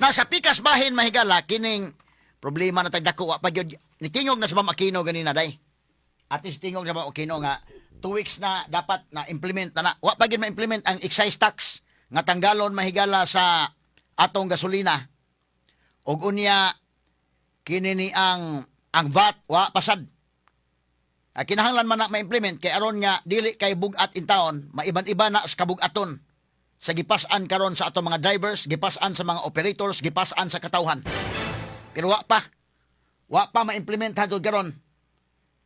Na sa pikas bahin, mahigala, kining problema na tagdako, wa pa gyud nitingog na sa Bam Aquino ganina day. At least tingog sa Bam Aquino nga 2 weeks na dapat na implement na na. Wa pa gyud ma-implement ang excise tax nga tanggalon, mahigala, sa atong gasolina. Ug unya kini ni ang VAT wa pasad. Ah, kinahanglan man na ma-implement kay aron nga dili kay bugat in taon, maiban-iba na sa kabugaton sa gipas-an karon sa atong mga drivers, gipas-an sa mga operators, gipas-an sa katawhan. Pero wa pa. Wa pa ma-implement hangtod karon.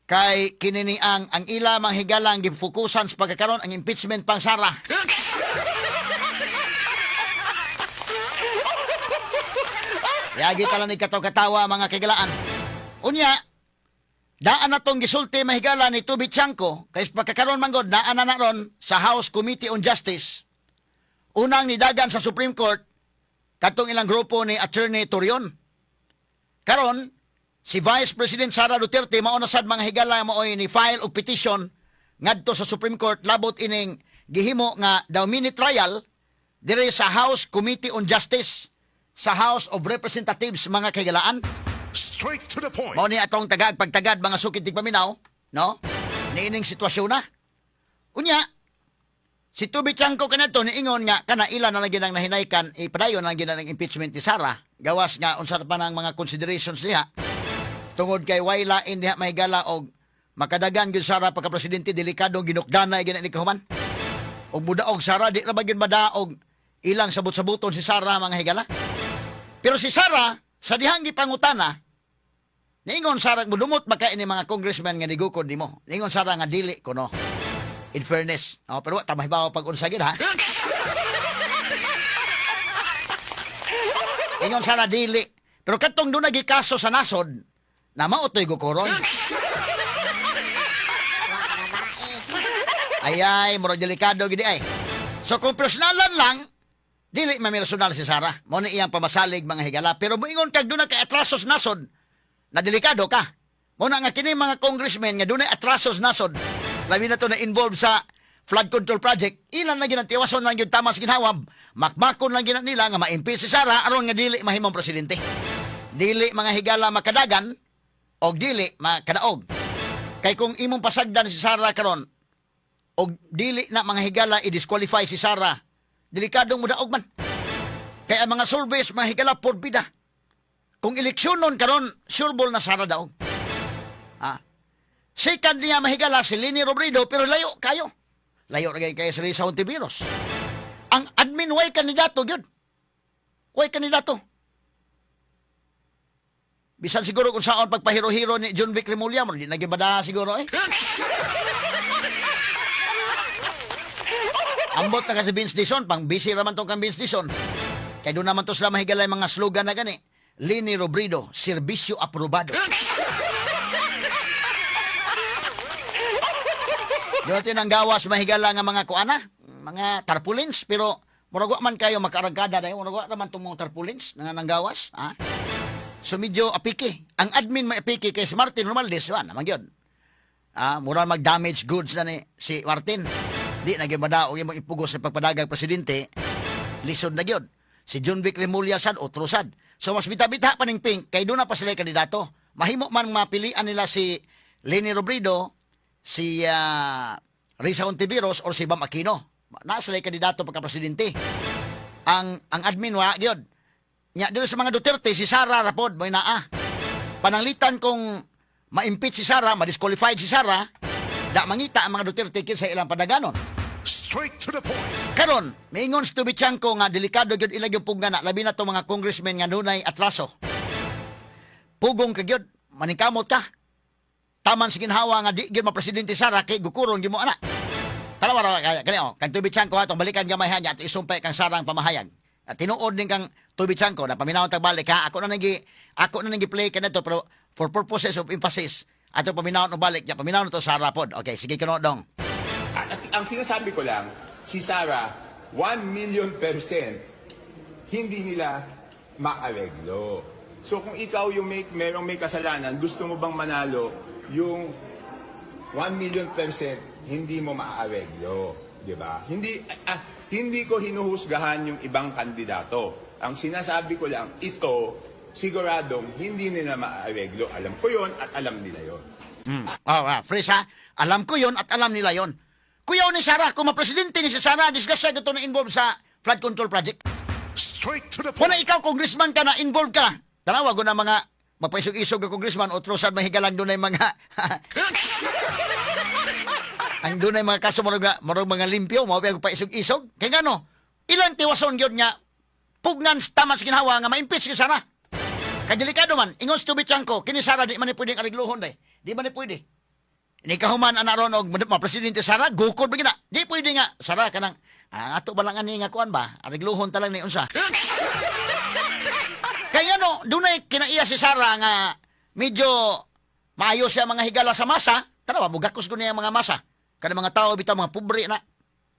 Kay kini ni ang ila mga higalang gifokusan sa pagkakaron ang impeachment pang Sara. Yagi tala ni kataw-katawa, mga kagalaan. Unya, daan na tong gisulti, mahigala, ni Toby Tiangco kay sa pagkakaron manggod naa na na ron sa House Committee on Justice. Unang nidagan sa Supreme Court katong ilang grupo ni Attorney Torion. Karon, si Vice President Sara Duterte mao na sad, mga higala, maoy ni file og petition ngadto sa Supreme Court labot ining gihimo nga daw mini trial dire sa House Committee on Justice sa House of Representatives, mga kahigalaan. Straight to the point. Mao ni atong tagag pagtagad, mga sukid tigpaminaw, no? Niining sitwasyon na. Unya, si Toby Tiangco kanadto niingon nga kana ila na lang ang nahinaykan, ipadayon na lang ang impeachment ni Sara. Gawas nga unsa pa nang mga considerations niya. Tungod kay way lain diha, mahigala, og makadagan gyud Sara pagka presidente, delikadong ginukdanay gyud ni kahuman. Og mudaog Sara, di ra ba gyud madaog ilang sabot-sabuton si Sara, mga higala. Pero si Sara sa dihang gipangutana, niingon Sara, mudumot ba ka ini mga congressman nga nigukod nimo? Niingon Sara nga dili kuno. In fairness. Oh, pero wa ta mahibaw pag unsa gyud ha. Ingon Sara dili. Pero katong doon gikaso sa nasod, na mao to'y gukoron. Ay ay, murag delikado gidi ay. So kung personalan lang, dili man personal si Sara. Mo ni iyang pamasalig, mga higala. Pero moingon kag doon kay atrasos nasod, na delikado ka. Mo na nga kini mga congressmen nga dunay atrasos nasod, labi na to na involved sa flood control project, ilan na gyud ang tiwason lang gyud tama sa ginhawa, makmakon lang gyud nila nga ma-impeach si Sara aron nga dili mahimong presidente. Dili, mga higala, makadagan og dili makadaog. Kay kung imong pasagdan si Sara karon og dili na, mga higala, i-disqualify si Sara, delikadong mudaog man. Kay ang mga surveys, mga higala, porbida. Kung eleksyonon karon, sure ball na Sara daog. Ah. Second niya, mahigala, si Leni Robredo, pero layo kayo. Layo ra kay sa Risa Hontiveros. Ang admin way kandidato gyud. Way kandidato. Bisan siguro kung saan pagpahiro-hiro ni John Vic Remulla, mo di nagibada siguro eh. Ambot na kasi Vince Dizon, pang busy raman tong kang Vince Dizon. Kay doon naman to sila mahigalay mga slogan na gani. Leni Robredo, serbisyo aprobado. Di natin ang gawas, mahigala, nga mga kuana, mga tarpaulins, pero murag wa man kayo makaarangkada dahil murag wa naman itong mga tarpaulins nga nang gawas. Ha? So medyo apiki. Ang admin may apiki kay si Martin Romualdez, wa naman yun. Ah, mura mag-damage goods na ni si Martin. Di na gyud madaog imong ipugos sa pagpadagag presidente, lisod na gyud. Si John Vic Remulla sad, otro sad. So mas bita-bita pa ning pink kay doon na pa sila kandidato. Mahimo man mapilian nila si Leni Robredo, si Risa Hontiveros or si Bam Aquino. Naa sila kandidato pagka presidente. Ang admin wa gyud. Nya dito sa mga Duterte, si Sara rapod mo'y naa. Pananglitan kung ma-impeach si Sara, ma-disqualified si Sara, da mangita ang mga Duterte kinsa ilang padaganon. Straight to the point. Karon, miingon si Toby Tiangco nga delikado gyud ilang yung pugna, labi na to mga congressmen nga dunay atraso. Pugong ka gyud, maningkamot ka. Taman sa ginhawa nga di gyud mapresidente Sara kay gukuron gyud mo ana. Tanawa ra kaya kani oh, kang Toby Tiangco atong balikan gamay ha niya at isumpay kang Sara ang pamahayag. At tinuod ning kang Toby Tiangco na paminawon tag balik ha. Ako na nang gi-play kanadto, pero for purposes of emphasis ato paminawon og balik niya, paminawon to Sara pod. Okay, sige kuno dong. At ang sinasabi ko lang, si Sara, 1 million percent, hindi nila maareglo. So kung ikaw yung merong may kasalanan, gusto mo bang manalo, yung 1 million percent, hindi mo maaareglo. Di ba? Hindi ko hinuhusgahan yung ibang kandidato. Ang sinasabi ko lang, ito, siguradong hindi nila maareglo. Alam ko yon at alam nila yon. Oh, fresh ha. Alam ko yon at alam nila yon. Kuyaw ni Sara, kung mapresidente ni si Sara, disgrasya ito na involved sa flood control project. Straight to the Kung point. na ikaw, congressman ka na, involved ka. Tanawa ko na mga mapaisog-isog ka congressman, otro sad mahigalang doon ay mga ang doon ay mga kaso marog, marog mga limpyo, mao pa paisog-isog. Kaya ngano, ilang tiwason gyud nga pugnan taman sa ginhawa nga ma-impeach kay Sara. Kay delikado man, ingon sa Toby Tiangco, kini Sara di man ni pwedeng arigluhon day. Di man ni pwede. Ni kahuman ana ron og ma-presidente Sara, gukod ba gina? Di pwede nga. Sara kanang ato ba lang ani nga kuan ba? Arigluhon ta lang ni unsa. Kaya ano, dunay kinaiya si Sara nga medyo maayo siya mga higala sa masa. Tanawa, mugakos ko niya ang mga masa. Kada mga tao bitaw mga pobre na.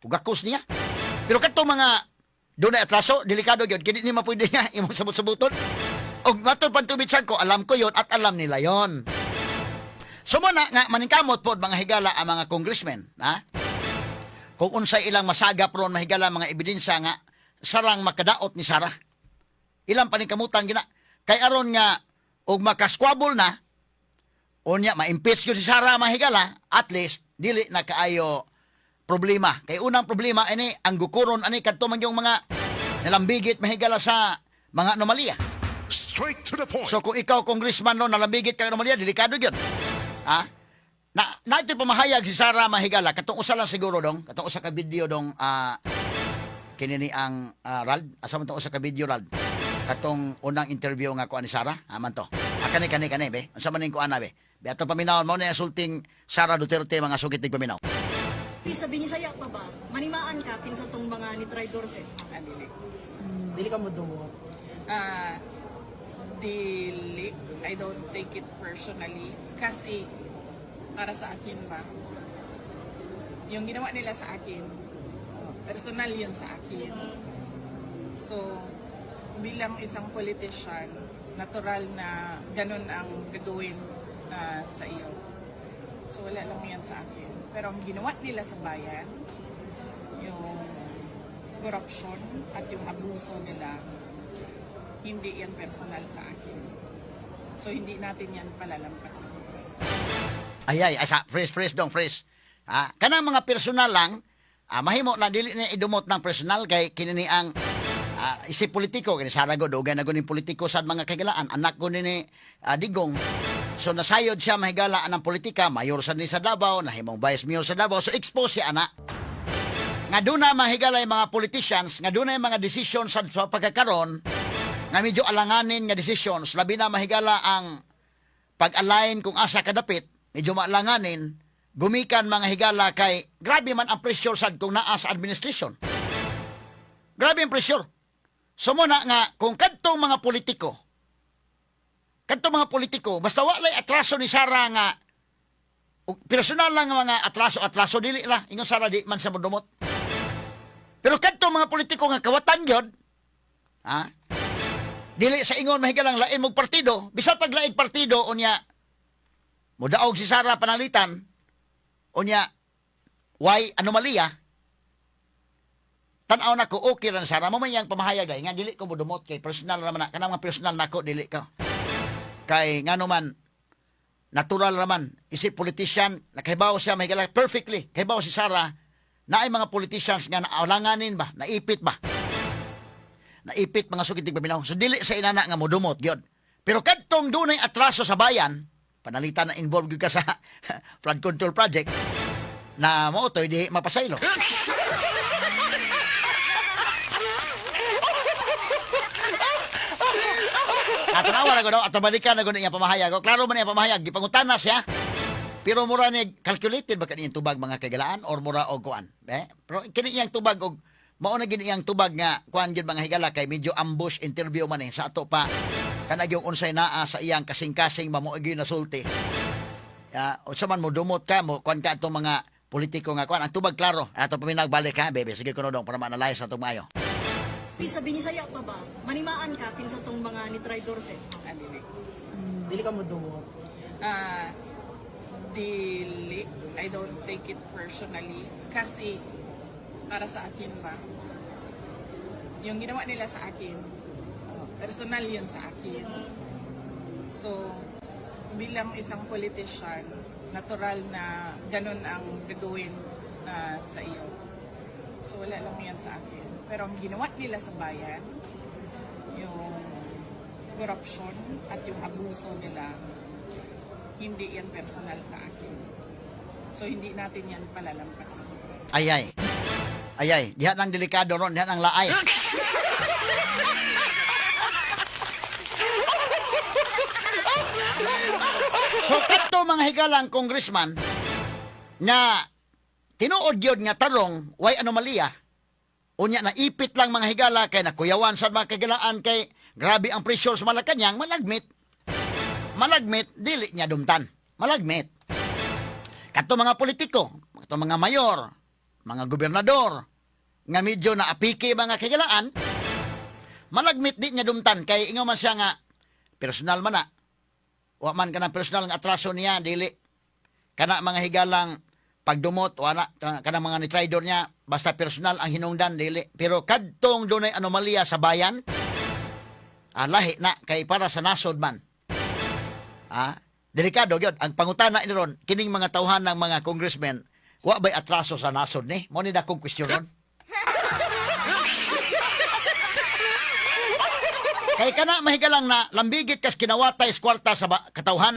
Mugakos niya. Pero kadto mga dunay atraso, delikado gyud. Kini ni mapwede nga imong sabot-sabuton. Og matod pan Toby Tiangco, alam ko yon at alam nila yon. So mo na nga maningkamot pod mga higala ang mga congressmen, ha? Kung unsay ilang masagap ron mahigala mga ebidensya nga sarang makadaot ni Sara. Ilang paningkamutan gina. Kay aron nga og makasquabble na unya ma-impeach gyud si Sara mahigala, at least dili na kaayo problema. Kay unang problema ini ang gukuron ani kadto man yung mga nalambigit mahigala sa mga anomalya. Straight to the point. So kung ikaw congressman no nalambigit ka anomalya, delikado gyud. Ha? Na natin pamahayag si Sara mahigala katong usa lang siguro dong, katong usa ka video dong, kini ni ang Rald, asa man tong usa ka video, Rald? Katong unang interview nga kuan ni Sara, aman to. Ah, kani kani kani be. Unsa man ning kuan na be? Be ato paminawon mo na sulting Sara Duterte, mga sugit tig paminaw. Sa Binisaya pa ba, manimaan ka kinsa tong mga ni traidor sir? Ah, dili. Dili ka mo dumot. Ah, dili. I don't take it personally. Kasi, para sa akin ba, yung ginawa nila sa akin, personal yun sa akin. So, bilang isang politician, natural na ganun ang gagawin na sa iyo. So, wala lang yan sa akin. Pero ang ginawa nila sa bayan, yung corruption at yung abuso nila, hindi yan personal sa akin. So, hindi natin yan palalampasin. Ay ay, asa fresh fresh dong, fresh. Ah, kanang mga personal lang, mahimo na dili na idumot ng personal kay kini ni ang isip politiko kini Sara go dugay na ning politiko sa mga kagilaan, anak ko ni Digong. So nasayod siya mahigala ang politika, mayor sa ni sa Davao, nahimong vice mayor sa Davao, so expose siya ana. Nga doon na mahigala yung mga politicians, nga doon na yung mga decisions sa pagkakaron, nga medyo alanganin nga decisions, labi na mahigala ang pag-align kung asa kadapit, medyo maalanganin, gumikan mga higala kay grabe man ang pressure sad kung naa sa administration. Grabe ang pressure. So mo na nga, kung kadtong mga politiko, basta walay atraso ni Sara nga, personal lang nga mga atraso-atraso, dili lah. Ingon Sara, di man sa modumot. Pero kadtong mga politiko nga kawatan gyud, ha? Dili sa ingon mahigalang lain mong partido, bisan pag laing partido unya mudaog si Sara panalitan, unya why anomalya, tan-aw nako okay ra na Sara mo man iyang pamahayag dahil nga dili ko modumot kay personal ra man na kanang mga personal nako dili ka. Kay ngano man natural raman isip politician nakahibaw siya mahigala perfectly kahibaw si Sara na ay mga politicians nga naalanganin ba, naipit ba, naipit mga sugit paminaw. So dili sa inana nga modumot gyud. Pero kadtong dunay atraso sa bayan, panalitan na involved gyud ka sa flood control project na mo to'y di mapasaylo. At tanawa na ko daw, at balikan na ko niya pamahayag. O, klaro man niya pamahayag, gipangutana siya. Pero mura ni calculated ba kaniyang tubag mga kagalaan or mura og kuan? Eh? Pero kini iyang tubag og mao na gini iyang tubag nga kuan gyud mga higala kay medyo ambush interview man eh sa ato pa kanag yung unsay naa sa iyang kasing-kasing ba mo gyud nasulti. Ya, unsa man mo dumot ka mo kuan ka atong mga politiko nga kuan ang tubag klaro. Ato paminaw balik ha, bebe. Sige kuno dong para ma-analyze atong maayo. Sa Binisaya pa ba, manimaan ka kinsa tong mga ni traidor sir? Ah, dili. Dili ka mo dumot. Ah, dili. I don't take it personally. Kasi, para sa akin ba, yung ginawa nila sa akin, Personal yun sa akin. So, bilang isang politician, natural na ganun ang gagawin na sa iyo. So, wala lang yan sa akin. Pero ang ginawa nila sa bayan, yung corruption at yung abuso nila, hindi yan personal sa akin. So, hindi natin yan palalampasin. Ayay. Ayay, diha nang delikado ron, diha nang laay. So kadto mga higalang congressman nga tinuod gyud nga tarong way anomalya. Unya na ipit lang mga higala kay nakuyawan sa mga kagilaan kay grabe ang pressure sa Malacañang, malagmit. Malagmit dili niya dumtan. Malagmit. Kadto mga politiko, kadto mga mayor, mga gobernador, nga medyo na apiki mga kagilaan, malagmit di niya dumtan kay ingaw man siya nga personal man na. Wa man kanang personal nga atraso niya dili kana mga higalang pagdumot o ana kanang mga ni-traidor niya basta personal ang hinungdan dili, pero kadtong dunay anomalya sa bayan, lahi na kay para sa nasod man. Delikado gyud ang pangutana ni ron kining mga tawhan ng mga congressmen, wa bay atraso sa nasod ni mo ni dakong question ron? Kay kana mahigalang na lambigit kas kinawatay sa kwarta sa katawhan.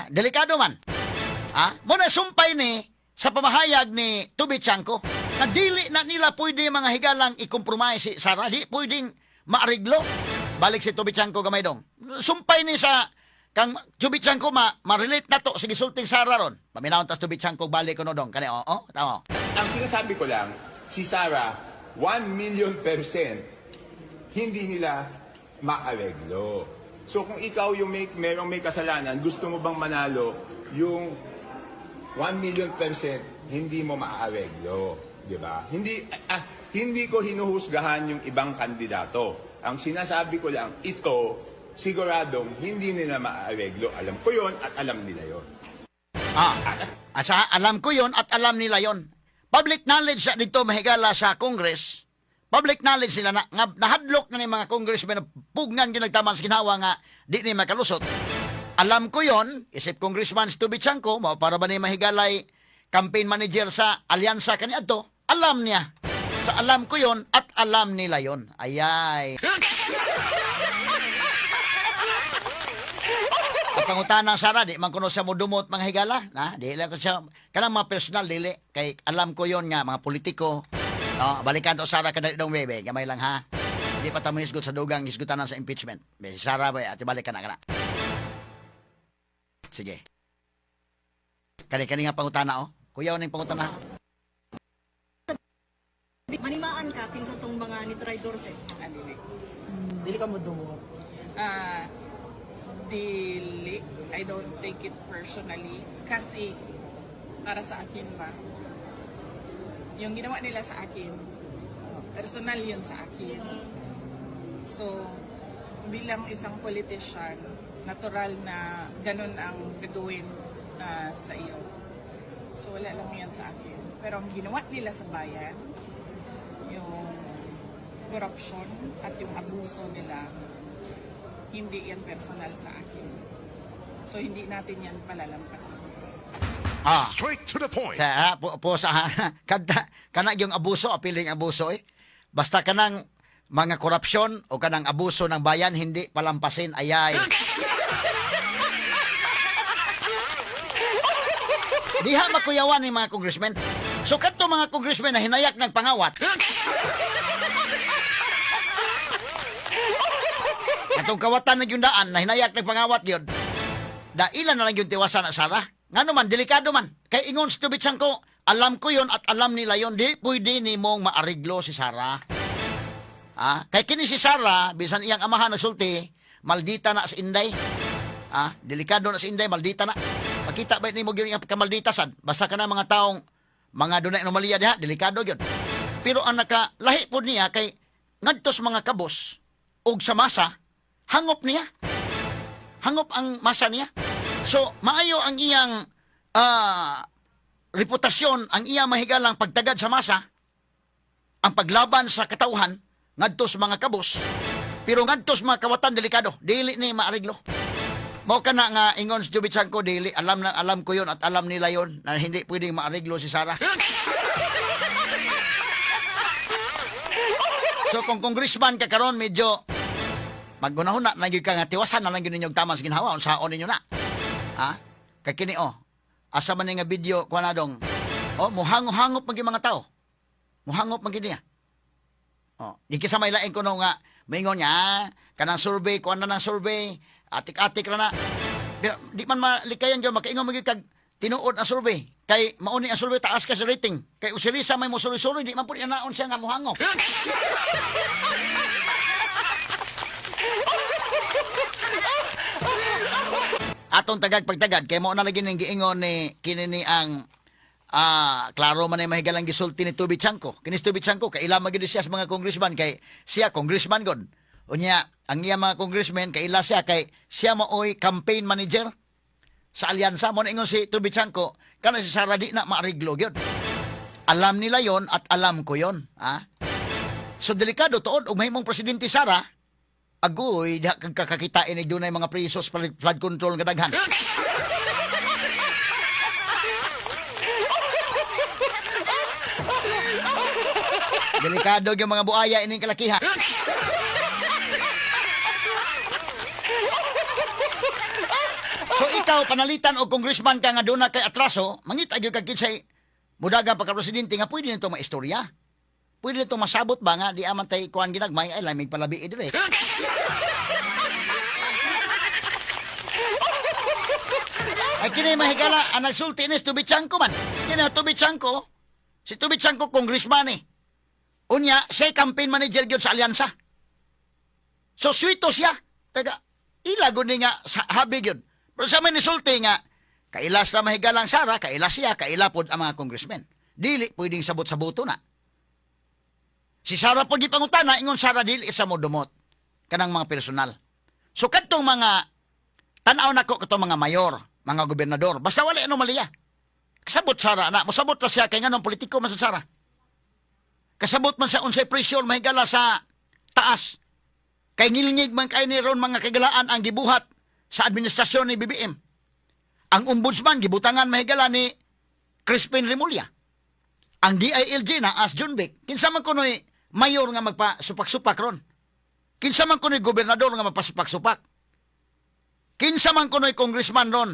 Delikado man. Mo na sumpay ni sa pamahayag ni Toby Tiangco na dili na nila pwede mga higalang i-compromise si Sara, di pwedeng maariglo. Balik si Toby Tiangco gamay dong. Sumpay ni sa kang Toby Tiangco ma-relate na to sa gisulting Sara ron. Paminawon tas Toby Tiangco balik kuno dong kani oo, tama. Ang sinasabi ko lang, si Sara, 1 million percent, hindi nila maareglo. So kung ikaw yung merong may kasalanan, gusto mo bang manalo, yung 1 million percent, hindi mo maareglo. Di ba? Hindi ko hinuhusgahan yung ibang kandidato. Ang sinasabi ko lang, ito, siguradong hindi nila maareglo. Alam ko yon at alam nila yon. Alam ko yon at alam nila yon. Public knowledge sa dito mahigala sa Congress. Public knowledge nila na, nga, nahadlok na ni mga congressmen na pugnan ginagtaman sa ginawa nga di ni makalusot. Alam ko yon, isip congressman si Toby Tiangco, mao para ba ni mahigalay campaign manager sa alyansa kaniadto, alam niya. Sa alam ko yon at alam nila yon. Ayay. At pangutana Sara, di man kuno siya modumot mga higala, na di lang ko siya kanang mga personal dili kay alam ko yon nga mga politiko. No, balikan to Sara kadali dong bebe, gamay lang ha. Hindi pa ta mo hisgot sa dugang hisgutanan sa impeachment. Be, si Sara ba ati balikan na kana. Sige. Kani-kani nga pangutana oh. Kuyaw ning pangutana. Manimaan ka kinsa tong mga ni-traidor sa Dili. Dili ka mo dumot. Dili. I don't take it personally. Kasi, para sa akin ba, yung ginawa nila sa akin, personal yun sa akin. So, bilang isang politician, natural na ganun ang gagawin na sa iyo. So, wala lang yan sa akin. Pero ang ginawa nila sa bayan, yung corruption at yung abuso nila, hindi yan personal sa akin. So, hindi natin yan palalampasin. Straight to the point. Sa, po, po sa kada kana yung abuso, apiling abuso eh. Basta kanang mga korupsyon o kanang abuso ng bayan hindi palampasin ayay. Diha makuyawan ni mga congressmen. So kadto mga congressmen na hinayak ng pangawat. Atong kawatan na yung daan na hinayak ng pangawat yun. Dailan na lang yung tiwasan na Sara. Ngano man, delikado man. Kay ingon si Toby Tiangco, alam ko yon at alam nila yon, di pwede ni mong maariglo si Sara. Kay kini si Sara, bisan iyang amahan nagsulti, maldita na sa Inday. Delikado na sa Inday, maldita na. Makita ba nimo gyud ang kamaldita sad? Basta ka na mga taong mga dunay anomalya diha, delikado gyud. Pero ang nakalahi pod niya kay ngadto sa mga kabos og sa masa, hangop niya. Hangop ang masa niya. So, maayo ang iyang reputasyon, ang iyang mahigalang pagtagad sa masa, ang paglaban sa katawhan ngadto sa mga kabos. Pero ngadto sa mga kawatan, delikado. Dili ni maariglo. Mao kana nga ingon si Toby Tiangco, dili, alam na alam ko yon at alam nila yon na hindi pwedeng maariglo si Sara. So kung congressman ka karon, medyo maggunahuna na gyud ka nga tiwasan na lang gyud ninyong tamang ginhawa, unsaon ninyo na. Ha? Kay kini oh, asa man ni nga video kuan na dong. Oh, muhangop-hangop man gyud mga tao. Muhangop man gyud niya. Oh, di kisa may lain kuno nga maingon niya, kanang survey, kuan na ng survey, atik-atik ra na. Pero di man malikayan gyud makaingon man gyud kag tinuod ang survey. Kay mauni ang survey, taas ka sa rating. Kay usirisa may musuri-suri, di man pud inaon siya nga muhangop. Atong tagag pagtagad kay mao na lagi ning giingon ni kini ni ang klaro man ay mahigalang gisulti ni Toby Tiangco. Kini si Toby Tiangco kaila man gyud siya sa mga congressman kay siya congressman god. Unya ang iya mga congressman kaila siya kay siya maoy campaign manager sa alyansa. Mo na ingon si Toby Tiangco kana si Sara di na maariglo gyud. Alam nila yon at alam ko yon, ha? So delikado tuod og mahimong presidente Sara. Agoy, diha kang kakakitain ni dunay mga presos flood control nga daghan. Delikado gyud mga buaya ining kalakiha. So ikaw panalitan og congressman ka nga duna kay atraso, mangita gyud kag kinsay mudagan pagka presidente nga pwede nito maistorya. Pwede nito masabot ba nga di aman tay kuan ginagmay ay lamig palabi dire. Ay kini mahigala ang nagsulti ni Toby Tiangco man. Kini Toby Tiangco, si Toby Tiangco congressman eh. Unya, siya campaign manager gyud sa alyansa. So swito siya. Taga ila gud ni nga sa habi gyud. Pero sa may nisulti nga kailas na mahigalang Sara, kaila siya, kaila pod ang mga congressmen. Dili pwedeng sabot-saboto na. Si Sara pod gipangutana, ingon Sara dili sa mo dumot kanang mga personal. So kadtong mga tan-aw nako katong mga mayor, mga gobernador, basta wala anomalya. Kasabot Sara na, mosabot ra siya kay nganong politiko man sa Sara. Kasabot man sa unsay pressure mahigala sa taas. Kay ngilngig man kay ni ron mga kagalaan ang gibuhat sa administrasyon ni BBM. Ang ombudsman gibutangan mahigala ni Crispin Remulla. Ang DILG na as Junvic. Kinsa man kunoy mayor nga magpasupak-supak ron. Kinsa man kunoy gobernador nga magpasupak-supak. Kinsa man kunoy congressman ron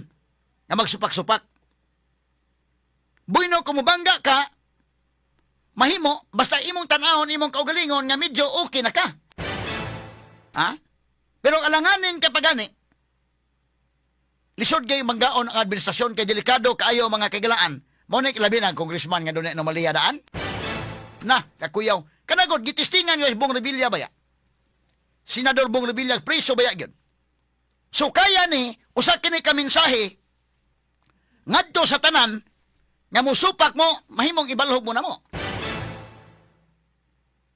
nga magsupak-supak. Bueno, kumubangga ka, mahimo, basta imong tan-ahon, imong kaugalingon nga medyo okay na ka. Ha? Pero alanganin ka pagani, lisod kay manggaon ang administrasyon kay delikado kaayo mga kagalaan. Mao na labi na ang congressman nga dunay anomalya daan. Na, kakuyaw. Kanagod, gitistingan yung Bong Revilla baya. Senador Bong Revilla, preso baya gyud. So kaya ni, usa kini ka mensahe ngadto sa tanan nga musupak mo, mahimong ibalhog mo na mo.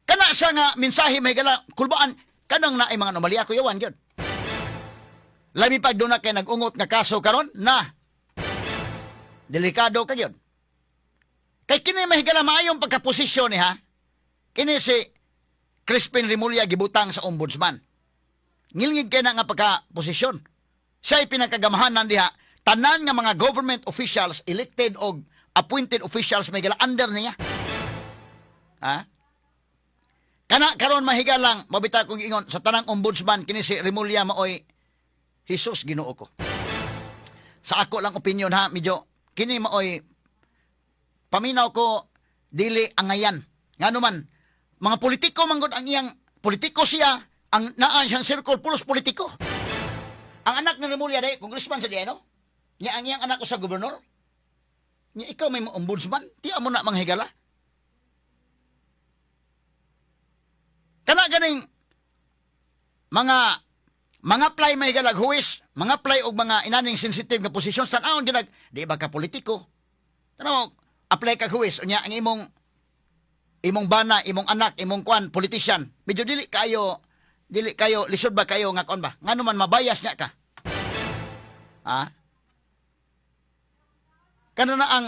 Kana siya nga mensahe may gala, kulbaan, kanang naay mga anomalya, kuyawan gyud. Labi pag doon na kay nag-ungot nga kaso karon na delikado ka gyud. Kay kini mahigala maayong pagkaposisyon ni ha. Kini si Crispin Remulla gibutang sa ombudsman. Ngilngig kay na nga pagkaposisyon. Siya'y pinakagamahanan diha tanan nga mga government officials elected og appointed officials may gala under niya. Ha? Kana karon mahigalang mabita kong ingon sa tanang ombudsman kini si Remulla maoy Jesus Ginoo ko. Sa ako lang opinion ha, medyo kini maoy paminaw ko dili angayan. Ngano man mga politiko manggod ang iyang politiko siya, ang naa siyang circle pulos politiko. Ang anak ni Remulla day congressman sa diay no? Nya ang iyang anak ko sa gobernador. Nya ikaw may ombudsman, tiya mo na manghigala. Kana ganing mga apply may galag huwis, mga apply og mga inaning sensitive nga posisyon tan-awon ginag di ba ka politiko. Tanaw apply kag huwis unya ang imong bana, imong anak, imong kwan politician. Medyo dili kayo lisod ba kayo nga kon ba? Ngano man mabayas nya ka. Ha? Kana na ang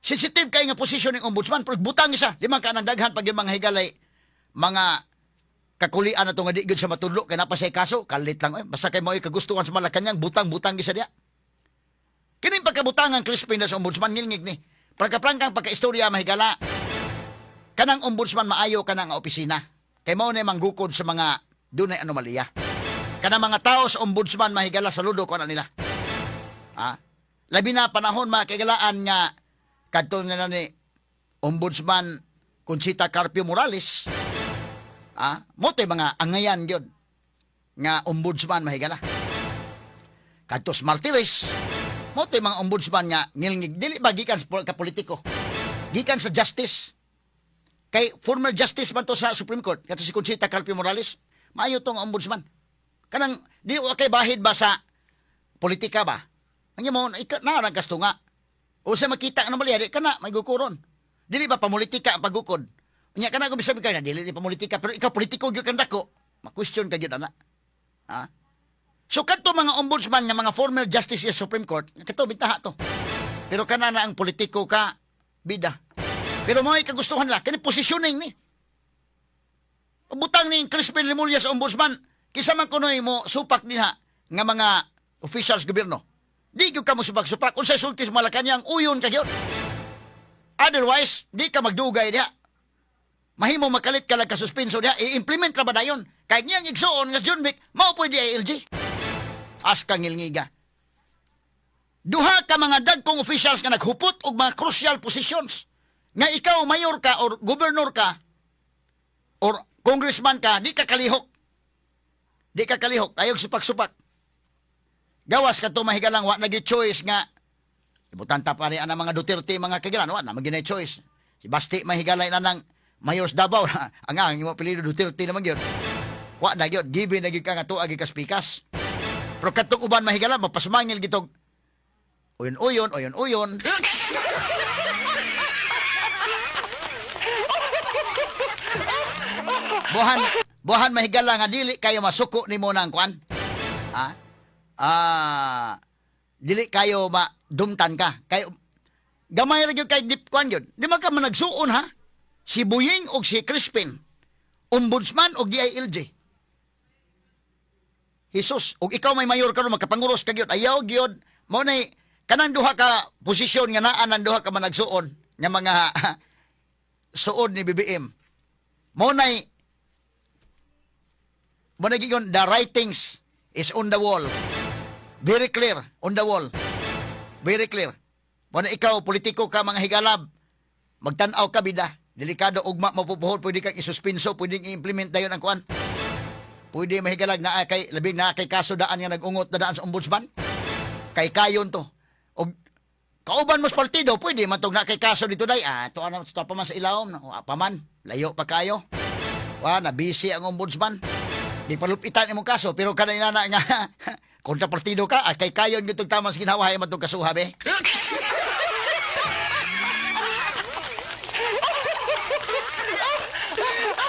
sensitive kay nga posisyon ng ombudsman, pero butang isa, di man ka nang daghan pag yung mga higalay mga Kakulian na to nga di gyud sa matudlo kay napa siya kaso, kalit lang eh. Basta kay mo'y kagustuhan sa Malacañang, butang-butang gyud sa diya. Kining pagkabutangan Crispin na sa ombudsman ngilngig ni. Pagkaprangkang pagkaistorya mahigala. Kanang ombudsman maayo kanang nga opisina. Kay mao na manggukod sa mga dunay anomalya. Kanang mga tao sa ombudsman mahigala, saludo ko na nila. Ha? Labi na panahon mga kaigalaan nga kadto nga ni Ombudsman Conchita Carpio Morales. Ah, mo mga angayan gyud nga ombudsman mahigala. Kadto sa Martires, mo mga ombudsman nga ngilngig dili ba gikan sa ka politiko. Gikan sa justice. Kay former justice man to sa Supreme Court, kadto si Conchita Carpio Morales, maayo tong ombudsman. Kanang di wa kay bahid ba sa politika ba? Ang mo ika na ang gasto nga. O sa makita ang anomalya, di kana may gukuron. Dili ba pamulitika ang pagukod? Unya kana kung bisabi ka na dili ni pamulitika pero ikaw politiko gyud kang dako, ma-question ka gyud ana. Ha? So kadto mga ombudsman nga mga former justice sa Supreme Court, kato bintaha to. Pero kana na ang politiko ka bida. Pero mo kagustuhan nila kani positioning ni. Butang ni Crispin Remulla sa ombudsman, kisa man kunoy mo supak dinha nga mga officials gobyerno. Di gyud ka mo supak-supak unsay sulti sa Malacañang uyon ka gyud. Otherwise, di ka magdugay diha. Mahimo makalit ka lang ka suspenso diha, i-implement ra ba dayon? Kay niyang igsuon nga John Vic, mao pwede DILG. As ka ngilngiga. Duha ka mga dagkong officials nga naghupot og mga crucial positions. Nga ikaw mayor ka or gobernador ka or congressman ka, di ka kalihok. Di ka kalihok, ayog supak-supak. Gawas ka to mahigalang wa nagi choice nga ibutan ta pa rin ang mga Duterte mga kagilan, wa na man choice. Si Basti mahigalay na ng Mayor sa Davao, ang imo apelyido Duterte naman gyud. Wa na gyud, given na gyud ka nga tuag ka spikas. Pero katong uban mahigala mapasmangil gitog uyon-uyon, uyon-uyon. Buhan, buhan mahigala nga dili kayo masuko nimo nang kuan. Ha? Ah, dili kayo madumtan ka. Kayo gamay ra gyud kay dip kuan gyud. Di man ka managsuon ha. Si Buying og si Crispin, ombudsman og DILG. Jesus, og ikaw may mayor karon makapanguros ka gyud. Ayaw gyud mo nay kanang duha ka posisyon nga naa nang duha ka managsuon nga mga suod ni BBM. Mo nay mo na gigon, the writings is on the wall. Very clear, on the wall. Very clear. Mo na ikaw, politiko ka, mga higalab, magtan-aw ka, bida. Delikado, ugma, mapupuhod, pwede kang isuspenso, pwede i-implement dayon ang kuan. Pwede mahigalag na kay, labing na kay kaso daan nga nag-ungot na daan sa ombudsman. Kay kayon to. Og kauban mo sa partido, pwede man tog na kay kaso dito day. Ah, to ano, to pa man sa ilawom. Wa pa man, layo pa kayo. Wa, na busy ang ombudsman. Di palupitan imong kaso, pero kanay na nga kontra partido ka, ah, kay kayon gitong tama sa ginawa ay matong kasuha be.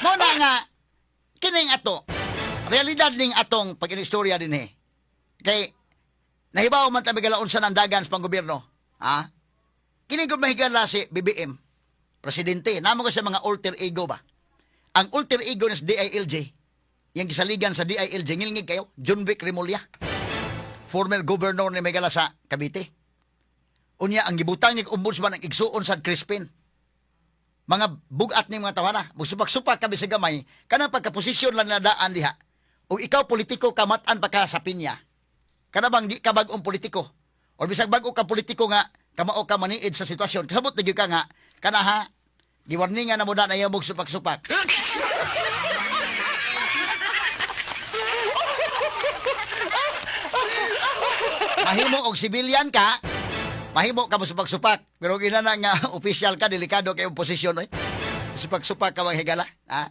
Mo na nga kining ato realidad ning atong pag-inistorya din eh. Kay nahibaw man ta bigala unsa nang dagan sa panggobyerno, ha? Kini gud mahigala si BBM, presidente, namo ko sa mga alter ego ba. Ang alter ego ni DILG, yang gisaligan sa DILG, ngilngig kayo, John Vic Remulla, former governor ni Megala sa Cavite. Unya, ang gibutang ni ombudsman ang igsuon sa Crispin. Mga bugat ni mga tawana, musupak-supak kami sa gamay, kanang pagkaposisyon lang nadaan diha. O ikaw politiko, kamatan pa ka sa pinya. Kana bang di ka bag-ong politiko? Or bisag bag-o ka politiko nga, kamao ka maniid sa sitwasyon. Kasabot na gyud ka nga, kana ha, giwarningan na mo na ayaw mong supak-supak. Mahimo og civilian ka, mahimo ka mo supak-supak. Pero ginana nga official ka, delikado kay posisyon oy. Supak-supak ka mga higala, ha?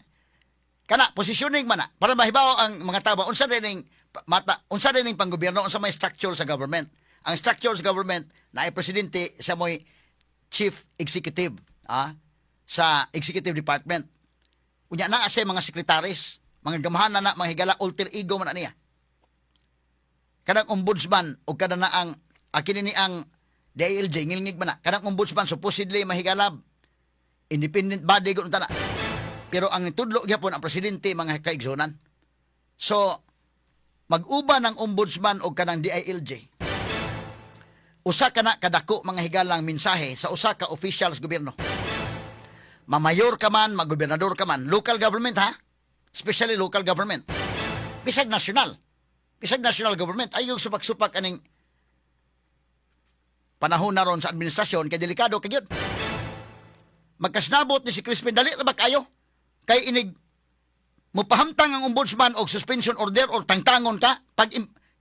Kana positioning man na para mahibaw ang mga tao unsa ning mata, unsa ning panggobyerno, unsa may structure sa government. Ang structure sa government na ay presidente sa moy chief executive, ha? Sa executive department. Unya naa siya mga sekretaris, mga gamahan na mga higala, alter ego man na niya. Kanang ombudsman o kada na ang kini ni ang DILG ngilngig man na. Kanang ombudsman supposedly mahigalab independent body gud na. Pero ang nitudlo gyapon ang presidente, mga kaigsunan. So, mag-uban ang ombudsman og kanang DILG. Usa ka na kadako, mga higalang mensahe sa usa ka official sa gobyerno. Mamayor ka man, magobernador ka man, local government ha, especially local government. Bisag national. Bisag national government ay yung supak-supak aning panahon na ron sa administrasyon kay delikado kay gyud. Magkasnabot ni si Crispin, dali ra ba kayo? Kay inig mupahamtang ang ombudsman og suspension order or tangtangon ka pag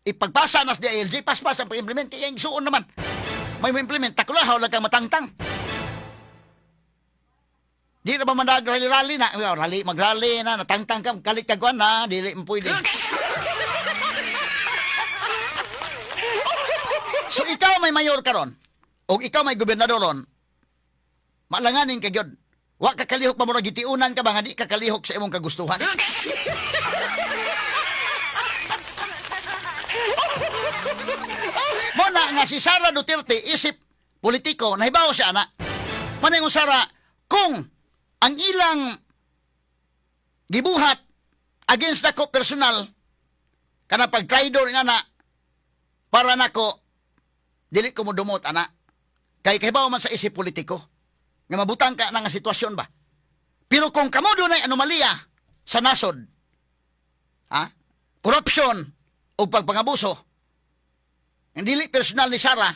ipagpasa na sa DILG, paspas ang pag-implement kay ang igsuon naman. May mo-implement, takulahaw lang kang matangtang. Di na ba man rally-rally na? Well, rally, mag-rally na, natangtang ka, kalit ka kuan na, dili mo pwede. So ikaw may mayor karon, o ikaw may gobernador ron, maalanganin ka gyud. Wa ka kalihok pa, murag gitiunan ka ba nga di ka kalihok sa imong kagustuhan. Mo na nga si Sara Duterte isip politiko, nahibaw siya ana. Manay Sara, kung ang ilang gibuhat against nako personal kana pag-traidor nga na para nako, dili ko modumot ana, kay kahibaw man sa isip politiko nga mabutang ka na nga sitwasyon ba. Pero kung kamo dunay anomalya sa nasod, ha, corruption o pagpangabuso, ang dili personal ni Sara,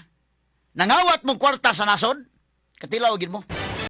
nangawat mong kwarta sa nasod, katilaw gid mo.